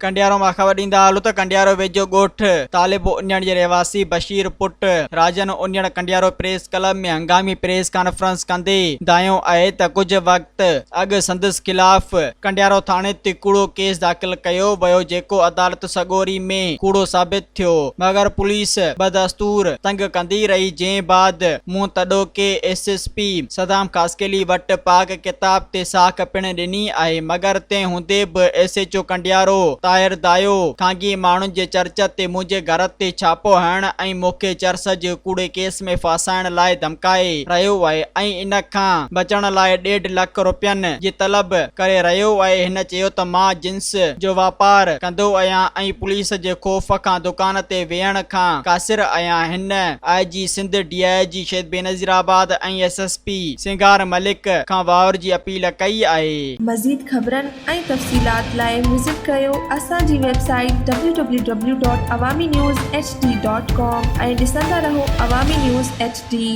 ڪنڊيارو مان خبر ڏيندا هلون ته ڪنڊيارو ويجهو ڳوٺ طالب انڙ جي رهواسي بشير پٽ راجن انڙ ڪنڊيارو پريس ڪلب ۾ هنگامي پريس ڪانفرنس ڪندي دانهيو آهي ته ڪجهه وقت اڳ سندس خلاف ڪنڊيارو ٿاڻي تي ڪوڙو ڪيس داخل ڪيو ويو جيڪو عدالت سڳوري ۾ ڪوڙو ثابت ٿيو مگر پوليس بدستور تنگ ڪندي رهي جنهن بعد مون تڏهوڪي S S P Saddam Khaskheli وٽ پاڪ ڪتاب تي ساک پڻ ڏني آهي مگر تنهن هوندي به S H O Kandiaro Tahir Dayo خانگي ماڻهن جي چرچ تي منهنجي گهر تي ڇاپو هڻڻ ۽ مون کي چرس جي ڪوڙي ڪيس ۾ ڦاسائڻ لاء ڌمڪائي رهيو آهي ۽ ان کان بچڻ لاء ڏيڍ لک روپين جي طلب ڪري رهيو آهي هن چيو ته مان جنس جو واپار ڪندو آهيان ۽ پوليس جي خوف کان دڪان تي ويهڻ کان قاصر آهيان هن I G Sindh D I G Shaheed Benazirabad ۽ S S P Singar Malik کان واهر جي اپيل ڪئي آهي. مزيد خبرن ۽ تفصيلات لاء وزٽ ڪريو اسان جي website W W W dot Awami news H D dot com ۽ ڏسندا رهو عوامي نيوز ايڇ ڊي.